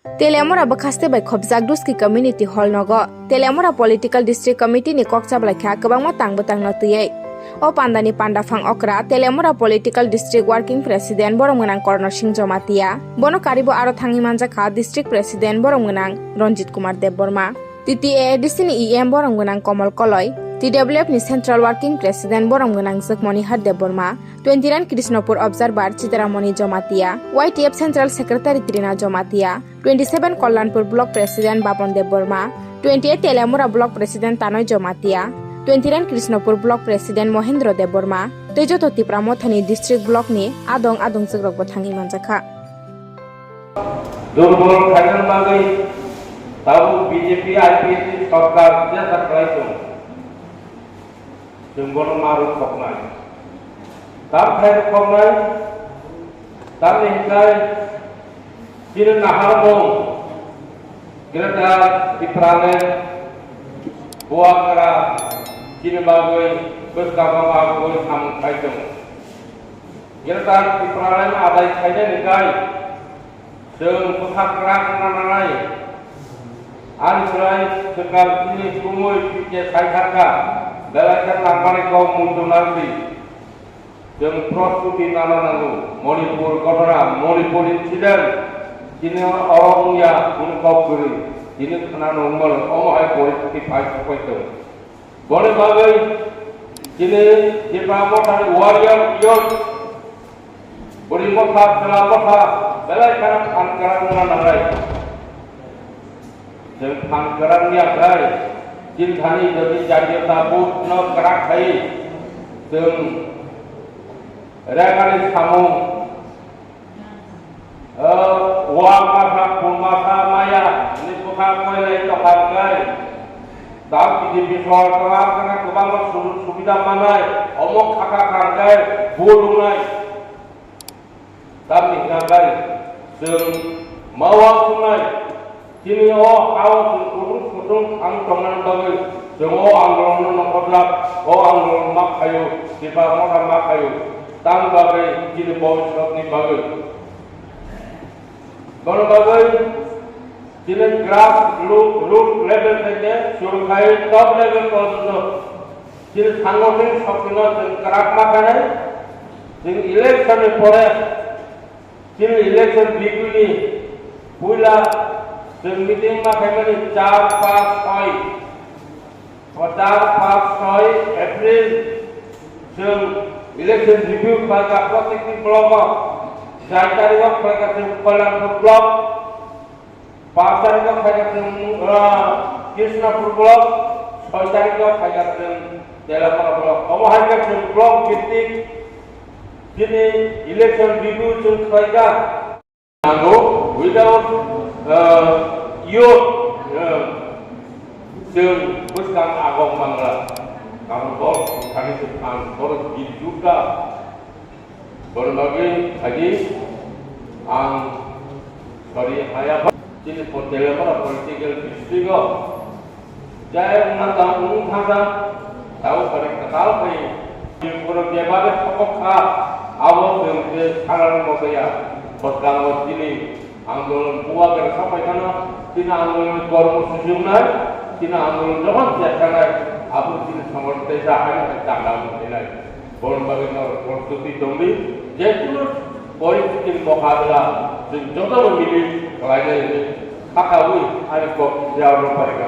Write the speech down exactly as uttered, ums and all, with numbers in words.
Teliamura bwkhaste bai khopjak Duski Community Hall nogo Teliamura Political District Committee ni kok chablai kha kwbangma tang bwtang no twiwi. O panda ni panda phang okra Teliamura Political District Working President borom gwnang Korno Singh Jomatia. Bono karibo aro thangwi manjak kha District President borom gwnang Ranjit Kumar Debbarma. T T A A D C ni E M borom gwnang Komol Koloi, T W F ni Central Working President borom gwnang Jagmonihar Debbarma, twenty-nine Krishnapur Observer Chitramoni Jomatia, Y T F Central Secretary Trina Jomatia, twenty-seven Kalyanpur Block President Babon Debbarma, twenty-eight Teliamura Block President Tanoi Jomatia, twenty-nine Krishnapur Block President Mohendro Debbarma, tei joto Tipra Mothani District Block ni adong adong jwkrok bo thangwi manjakha. Durbol khaina bagwi tabuk B J P I P F T ni sorkar jesa khlai tongo. Chwng bono ma rwkhoknai. Tam khai rwkhoknai, tamni hwnkhe chini naharmung Greater Tipraland Bubagra chini bagwi bwskango bagwi samung khai tongo. Greater Tipraland adai khainani gai chwng bwkha kwrak wngna nangnai. Ani slai swkang chini kumui P K saithaka, belai khe nangmani kok muitu nangdi. Chwng prostuti nana nango. Manipur ghotona, Manipur incident, chini oro wngya kunu kok kwrwi. Chini khwnano wngmano, omo hai poristiti phai sokpai tongo. Boni bagwi chini Tipra Mothani warrior youth, buri motha, chwla motha, belai kheno phan kwrak wngna nangnai. Chwng phan kwrak wngya khlai, chini thani jodi jatiyota bodh no kwrak khai, chwng rengani samung, O, wa masa, phung masa maya, ni bwkha koilai tokha wngkhe. Dam B J P sorkar kana kwbangma sujug subida manai, omo khaka kha wngkhe, bul wngnai. Tamni hwnkhe chwng ma uansuknai. Chini o ha-o chwng kutung kutung thang tongmani bagwi chwng o andolonno nokhotlak, o andolon ma khaio, Tipra Motha ma khaio, tang bagwi chini bobiswtni bagwi. Bono bagwi chini grass root, root level theke suru khai top level porjonto chini sangothon shokti no chwng kwrak ma khainai. Chwng election ni pore Chini election review ni puila chwng meeting ma khaimani char, panch, soi. O char, panch, soi April chwng election review khlaikha protekti block o. Char tarikh o khlaikha chwng Kalyanpur block. Panch tarikh o khlaikha chwng, ah, Krishnapur block. Soi tarikh o khlaikha chwng Teliamura block. Omo hai khe chwng block bhittik chini election review chwng khlaikha. Nango, without, uh, youth, uh, chwng bwskang agok mangla. Karon bo thani se ang borok gil jukha. Borok bagwi thani ang sorry haya. Chini Teliamura political district o Jai wngna tang wng thangsa, tao kare kwtal khai. Chini borok jeba de thokok kha, abo chwng je sanani motaya. Bwskango chini andolon bubagra sapai khano, chini andolon kormo susi wngnai, chini andolon jokhon chekkanai, abo chini samor teisa haino hai chanda wng khainai. Borok bagwi norok prostuti tongdi, je kunu poristiti mokabila chwng jotono mili khlainai hwnwi kha kaui ani kok jawab rw phaikha.